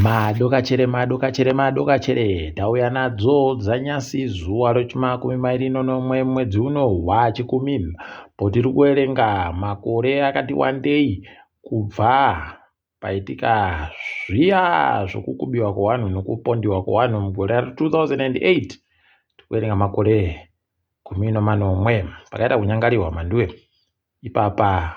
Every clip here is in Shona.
Madokachere madokachere madokachere tauya nadzo dzanyasi zuva rechimakumi mairi nonomwe mwedzi uno wachikumi potiri kuverenga makore akati wandei kubva paitika zviya zvokukubiwa kwevanhu nokupondiwa kwevanhu mugore ra 2008 tikuverenga makore gumi nomanomwe pakaita kunyangariwa mhanduwe Ipapa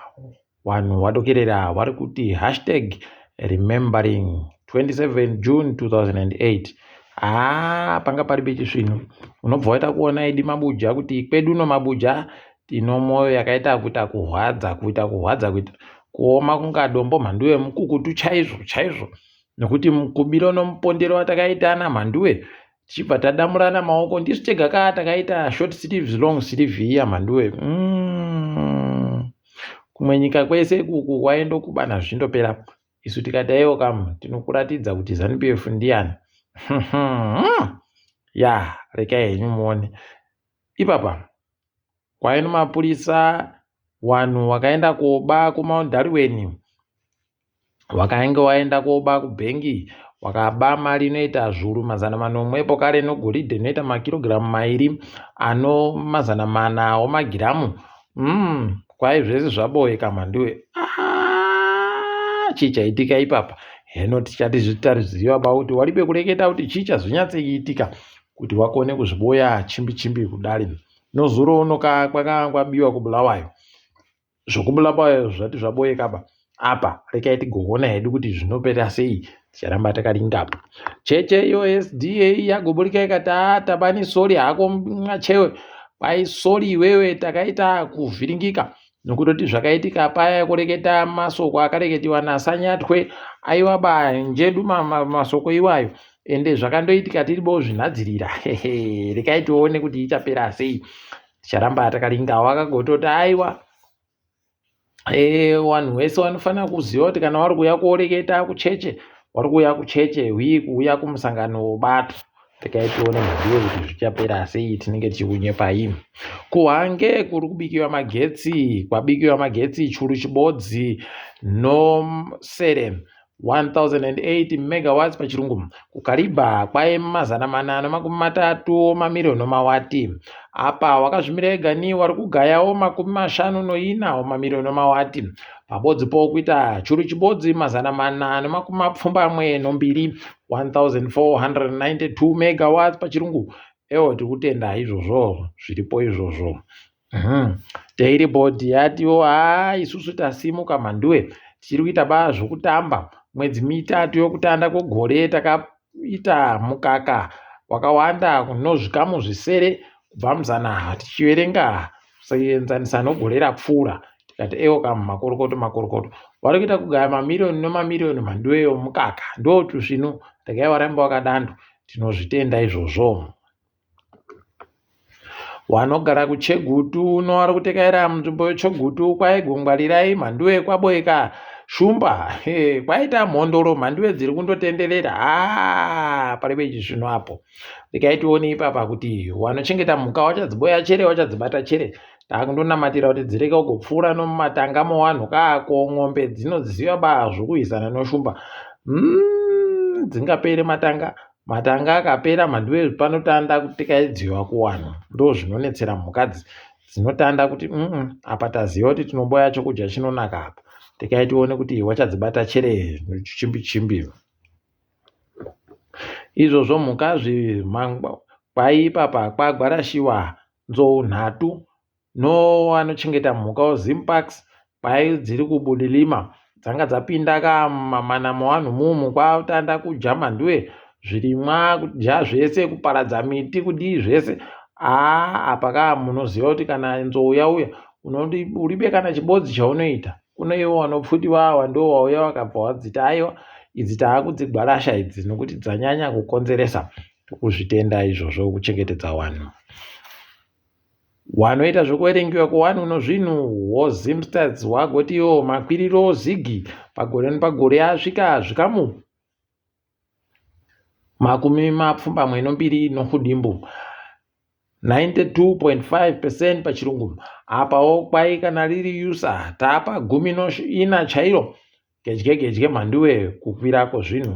vanhu vadokerera vari kuti hashtag remembering 27 June 2008. Haa panga pari pechisvinu. Unobva waita kuona idi mabuja kuti kwedu no mabuja tino mwoyo yakaita kuita kuhwadza kuita kuhwadza kuita kuoma kunga dombo mhanduwe mukukutu chaizvo chaizvo nekuti mukubiro nomupondero watakaita ana mhanduwe tichibva tadamurana maoko ndisu tega kaa takaita short sleeves long sleeve iya mhanduwe mm. Kumwe nyika kwese kuku kwaendokubana zvichindopera isu tikati aiwo kam tinokuratidza kuti zanupf ndiyani ya rekai henyu muone ipapa kwaino mapurisa wanhu wakaenda koba kumount darwin Wakange waenda koba kubhengi wakaba mari inoita zvuru 600 pokare nogoridhe inoita makirogiramu mairi ano 400 omagiramu mm, kwai zvese zvaboeka mhanduwe ah, chii chaitika ipapa heno tichati zvitariziva ba kuti waribe kureketa kuti chii chazonyatsoitika kuti wakone kuzviboya chimbi chimbi kudari nozuro uno kwakanga kwabiwa kubulawayo Zvokubulawayo zvati zvaboeka ba apa rekai tigoona hedu kuti zvinopera sei ticharamba takaringa cheche iyo sda yagoburika ikati a tabani sori hako mwachewe kwai sori iwewe takaita kuvhiringika nokutoti zvakaitika paya kureketa masoko akareketiwa nasanyatwe aiwa ba njedu masoko iwayo ende zvakandoitika tiri bozvinhadzirira rekai tione kuti ichapera sei ticharamba takaringa wakagototi aiwa vanhu vese vanofanira kuziva kuti kana vari kuuya kuoreketa kucheche vari kuuya kucheche hwii kuuya kumusangano webato rekai tione mhariyo kuti zvichapera sei tinenge tichikunyepai kuhange kuri kubikiwa magetsi kwabikiwa magetsi churu chibodzi nosere 1080 megawatts pachirungu kuKariba kwaive 430 mamiriyoni omawati apa wakazvimira ega ni wari kugayawo 54 omamiriyoni omawati pabodzi po kuita churu chibodzi 482 1492 megawatts pachirungu ewo tiri kutenda izvozvo zviripo izvozvo Dairy board yatiwo haa isusu tasimuka mhanduwe tichiri kuita baa zvokutamba mwedzi mitatu yokutanda kwegore takaita mukaka wakawanda nozvikamu zvisere kubva muzana tichiverenga kuenzanisa nogore rapfuura tikati ewo kamu makorokoto makorokoto vari kuita kugaya mamiriyoni nemamiriyoni mhanduwe yomukaka ndotusvinu regai warambe wakadando tinozvitenda izvozvo. Wanogara kuChegutu uno wari kutekaira munzvimbo yeChegutu kwai gongwarirai mhanduwe kwaboeka shumba hey, kwaita mhondoro mhanduwe dziri kundotenderera haa paripo ichi zvino apo regai tione ipapa kuti wanochengeta mhuka wachadziboya chere wachadzibata chere takundonamatira kuti dzirege kugopfuura nomumatanga mowanhu kaako ng'ombe dzinoziva ba zvokuhwisana noshumba mm, dzingapere matanga Matanga akapera mhanduwe panotanda kutikaidziwa kuwanhu ndozvinonetsera mhuka dzinotanda kuti mm apa taziva kuti tinoboya chokudya chinonaka apa tikai tione kuti wachadzibata chere chimbi chimbi izvozvo mhuka kwai ipapa kwagwarashiwa nzou nhatu No anochengeta mhuka weZimparks kwai dziri kubudilima dzanga dzapinda ka mamana mevanhu mumu kwatanda kudya mhanduwe zvirimwa kudya zvese kuparadza miti kudii zvese haa apa ka munoziva kuti kana nzou yauya uribe kana chibodzi chaunoita kuno ivo vanopfutiwa awa ndo wauya wakabva wadziti aiwa idzi taakudzigwarasha idzi nokuti dzanyanya kukonzeresa tokuzvitenda izvozvo kuchengetedza vanhu Wanoita zvekuverengiwa kwewanhu nozvinhu woZimstats wagoti iwo makwiriro ozigi pagore nepagore asvika zvikamu 82 nohudimbu 92.5 percent pachirungu apawo kwai kana riri usa tapa gumi noina chairo. Gedye gedye mhanduwe kukwira kwezvinhu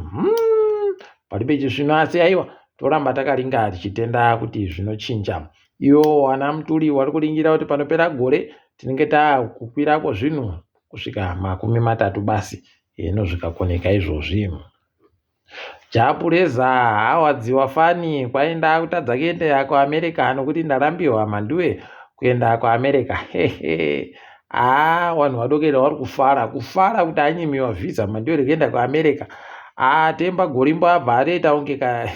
paribe chisvino asi aiwa toramba takaringa tichitenda kuti zvinochinja. Iwo wana Mutuli wari kuringira kuti panopera gore tinenge takukwira kwezvinhu kusvika 30 basi. Heno zvikakoneka izvozvi. Japureza awadziwa fani kwai ndakutadza kuenda kuAmerica nokuti ndarambiwa mhanduwe kuenda kuAmerica. Hehe. Haa vanhu vadokera vari kufara kufara kuti anyimiwa vhisa mhanduwe rekuenda kuAmerica. Haa Temba Gorimbo abva atoita kunge ka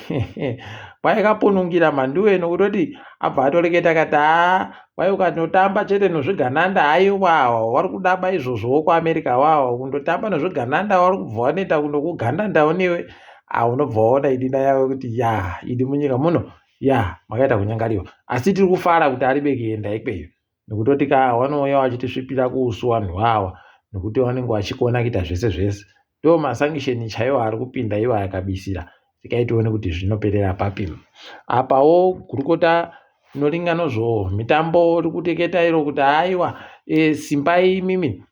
kwai kapunungira mhanduwe nokutoti abva atoreketa kati haa kwai ukandotamba chete nozvigananda haiwa wari kudaba izvozvowo kuAmerica wawa kundotamba nozvigananda wari kubva wanoita kundokugandandawo newe ah unobva waona idina yavo kuti ya idi munyika muno ya makaita kunyangariwa asi tiri kufara kuti aribe kuenda ikweyo nokutoti ka vanouya vachitisvipira kuusu vanhu vawa nokuti vanenge vachikona kuita zvese zvese ndo masangisheni chaiwo ari kupinda iwo akabisira regai tione kuti zvinoperera papi apawo gurukota rinoringa nozvo mitambo riri kuteketa iro kuti haiwa e, simbai imimi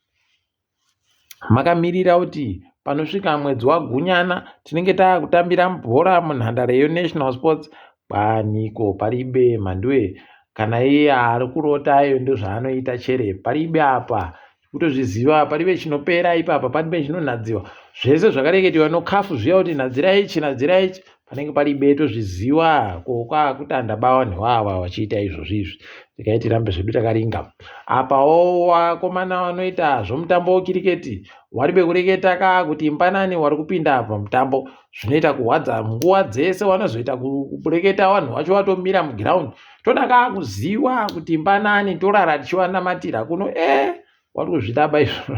makamirira kuti panosvika mwedzi wagunyana tinenge taakutambira bhora munhandare yenational sports kwaniko paribe mhanduwe kana iye ari kurota iyo ndozvaanoita chere paribe apa kutozviziva paribe chinopera ipapa paribe chinonhadziwa zvese zvakareketiwa nokafu zviya kuti nhadzirai ichi nhadzirai ichi panenge paribe tozviziva ko kwakutanda ba vanhu vava vachiita izvozvi izvi regai tirambe zvedu takaringa apawo vakomana vanoita zvomutambo wekiriketi waribe kureketa ka kuti mbanani wari kupinda pamutambo zvinoita kuhwadza nguva dzese wanozoita kureketa vanhu vacho vatomira mugiraundi toda ka kuziva kuti mbanani torara tichivanamatira kuno e eh, wari kuzvidaba izvo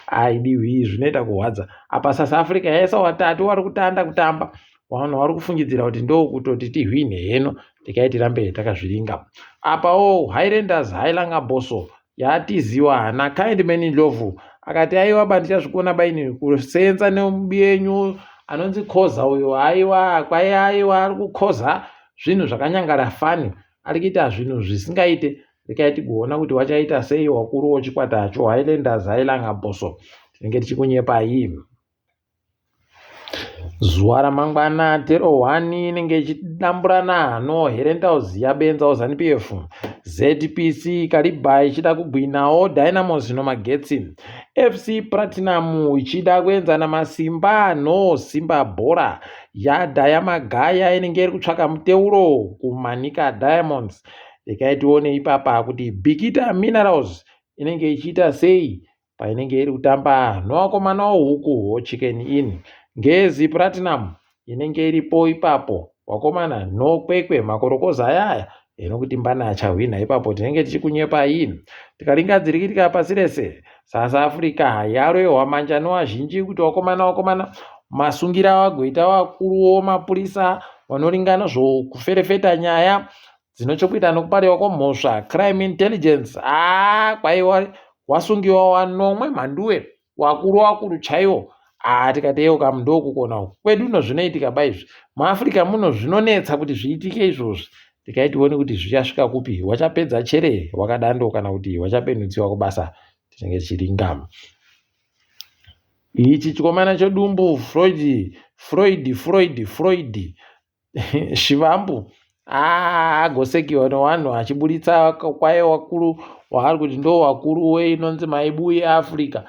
aidiwi zvinoita kuhwadza apa south africa yaisa watatu wari kutanda kutamba vanhu vari kufungidzira kuti ndokutoti tihwine heno tikai tirambe takazviringa apawo highlanders hailanga boso yatiziwa naKindman Ndlovu akati aiwa ba ndichazvikona baini kusenza nemubiyenyu anonzi khoza uyo aiwa kwai aiwa ari kukhoza zvinhu zvakanyangara fani ari kuita zvinhu zvisingaite rekai tigoona kuti wachaita sei wakuru wechikwata chohighlanders hailanga boso tinenge tichikunyepai Zuva ramangwana Tero 1 inenge ichidamburana noHerentals yabenzawo ZanuPF. ZPC Kariba ichida kugwinawo Dynamos nomagetsi. FC Platinum ichida kuenzana masimba noSimba Bhora. Yadha yaMagaya inenge iri kutsvaka muteuro kuManica Diamonds. Regai tione ipapa kuti Bikita Minerals inenge ichiita sei painenge iri kutamba novakomana wohuku wochicken inn ngezi platinum inenge iripo ipapo wakomana nokwekwe makorokoza ayaya enokuti mbana achahwina ipapo tinenge tichikunyepai tikaringa dzirikitika pasi rese south africa yarohwa manja nowazhinji kuti wakomana wakomana masungira wagoita wakuruwo mapurisa vanoringana zvokuferefeta nyaya dzinochokuita nokupariwa kwomhosva crime intelligence haa kwaiwa wasungiwa wanomwe mhanduwe wakuru wakuru chaiwo haa tikateyeuka ndokukona uku kwedu uno zvinoitika ba izvi muafrica muno zvinonetsa kuti zviitike izvozvi tikai tione kuti zvichasvika kupi wachapedza chere wakadando kana kuti wachapenutsiwa kubasa tinenge tichiringama ichi chikomana chedumbu floyd floyd floyd floyd Shivambu agosekiwa nevanhu achiburitsa kwaye wakuru waari kuti ndo wakuru weinonzi maibu yeafrica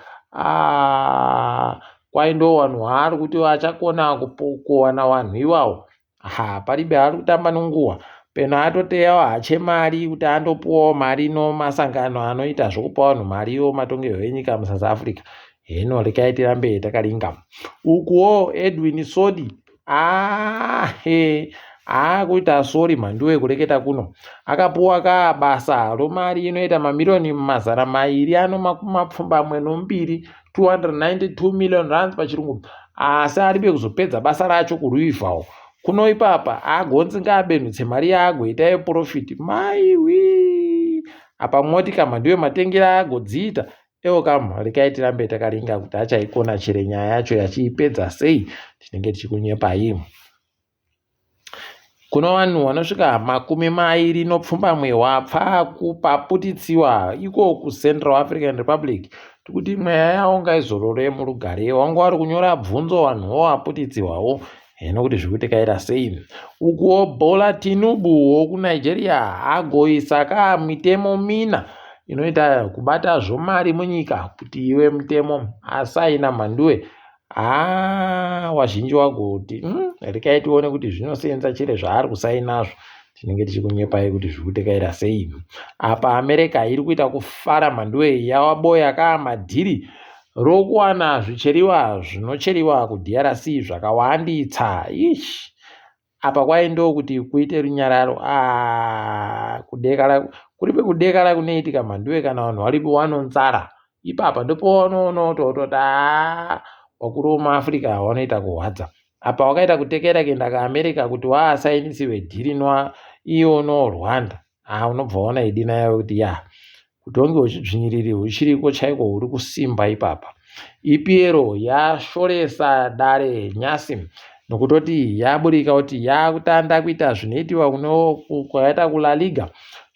kwai ndo vanhu waari kuti vachakona kuwana vanhu iwawo ha paribe ari kutamba nenguva peno atoteyawo hache mari kuti andopuwawo mari nomasangano anoita zvokupa vanhu mari iwo matongerwo enyika musouth africa heno rekai tirambe takaringa ukuwo edwin sodi Aahe aakuita sori mhanduwe kureketa kuno akapuwa ka basa romari inoita mamiriyoni 282 292 million rands pachirungu asi aribe kuzopedza basa racho kuruivhawo kuno ipapa agonzi ngaabenhutse mari yaagoita yeprofiti maiwi apa motika mhanduwe matengera agodziita Ewo kam rekai tirambe takaringa kuti achaikona chere nyaya yacho yachiipedza sei tinenge tichikunyepai. Kuno vanhu vanosvika 27 wapfa kupaputitsiwa iko kuCentral African Republic. Tikuti mweya yavo ngaizorore murugare. Wanga wari kunyora bvunzo vanhu wowaputitsiwawo heno kuti zviri kutekaira sei. Ukuwo Bola Tinubu wokuNigeria agoisa ka mitemo mina inoita kubata zvomari munyika kuti iwe mutemo asaina mhanduwe. Haa wazhinji wagoti rekai tione kuti zvinosenza chere zvaari kusainazvo tinenge tichikunyepai kuti zviri kutekaira sei. Apa America iri kuita kufara mhanduwe yawaboya ka madhiri rokuwana zvicheriwa zvinocheriwa kuDRC zvakawanditsa. Ish apa kwai ndokuti kuite runyararo. Ah, kudekara kuripe kudekara kunoitika mhanduwe kana vanhu varipo vanonzara ipapa ndopaunoona kuti aa vakuru vemuAfrica vanoita kurwadza. Apa wakaita kutekera kuenda kuAmerica kuti waasainisiwe dhiri iwo noRwanda. Ah, unobva waona idina yavo kuti ya hutongi hwechidzvinyiriri huchiriko chaiko huri kusimba ipapa. EPL yashoresa dare nyasi nokutoti yaburika kuti yakutanda kuita zvinoitiwa kwakaita kuLa Liga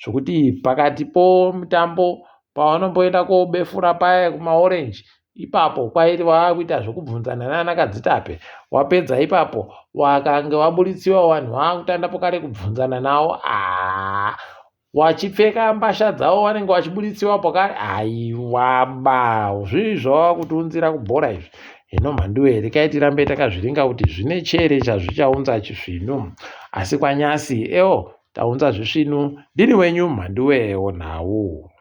zvokuti pakati pomutambo pavanomboenda kobefura paya kumaorenji ipapo kwaiti vakuita zvekubvunzana nana kadzitape wapedza ipapo wakange waburitsiwa vanhu vakutanda pokare kubvunzana nawo aa wachipfeka mbasha dzavo vanenge vachibuditsiwa pokare aiwaba zvii zvava kutiunzira kubhora izvi hino mhanduwe rekai tirambe takazviringa kuti zvine chere chazvichaunza chisvinu asi kwanyasi ewo taunza zvisvinu ndini wenyu mhanduwe wonhau.